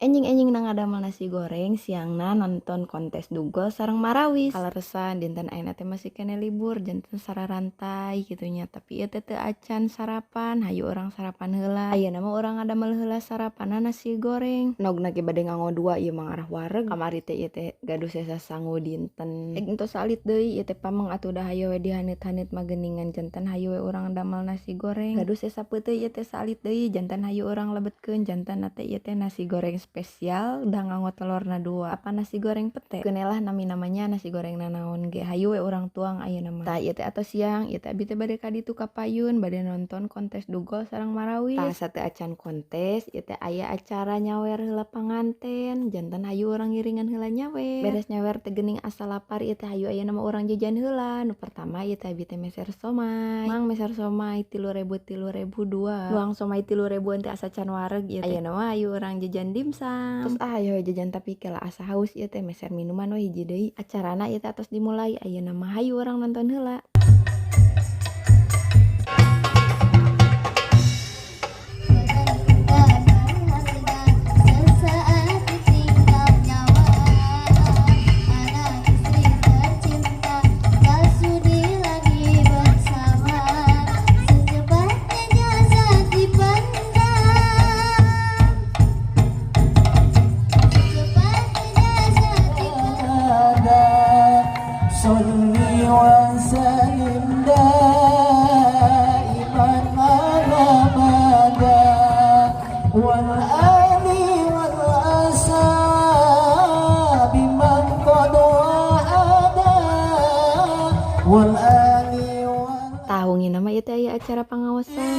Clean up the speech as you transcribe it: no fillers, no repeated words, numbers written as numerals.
Enjing-enjing na ngadamel nasi goreng, siangna nonton kontes dugol sareng marawis. Kaleresan dinten ayeuna teh masih keneh libur, janten sararantai kitu nya, tapi ieu teh teu acan sarapan, hayu urang sarapan heula. Ayeuna mah urang ngadamel heula sarapanna nasi goreng. Endogna ge bade nganggo dua ieu mah, ngarah wareg. Kamari teh ieu teh gaduh sesa sangu dinten. Entos alit deui ieu teh pameng atuh da, hayu we dihaneut-haneut mah geuningan, janten hayu we urang damel nasi goreng. Gaduh sesa peuteuy ieu teh saalit deui, janten hayu urang lebetkeun, jantenna teh ieu teh nasi goreng spesial da nganggo telorna dua, apa nasi goreng pete. Keun lah nami namanya nasi goreng nanaon ge, hayu we urang tuang ayeuna mah. Tah, ieu teh atos siang, ieu teh abi teh bade ka ditu ka payun, bade nonton kontes dugol sareng marawis. Tah, sateu acan kontes ieu teh aya acara nyawer heula panganten, janten hayu urang ngiringan heula nyawer. Beres nyawer teh geuning asa lapar ieu teh, hayu ayeuna mah urang jajan heula. Nu pertama ieu teh abi teh meser somai. Mang, meser somai 3.000, 3.000 dua. Nuang somai 3.000-an teh asa can wareg ieu teh. Ayeuna mah hayu urang jajan dimsum. Terus ah, hayu jajan, tapi kela asa haus ieu teh, meser minuman we hiji deui. Acarana ieu teh atos dimulai, ayeuna mah hayu urang nonton heula. Sesaat ditinggal nyawa, anak istri tercinta tak sudi lagi bersama. Secepatnya jasad dipendam, secepatnya jasad dipendam. صل وسلم دائما أبدا والآل والأصحاب من قد وعدا والآل Tah, wengi mah ieu teh aya acara pangaosan.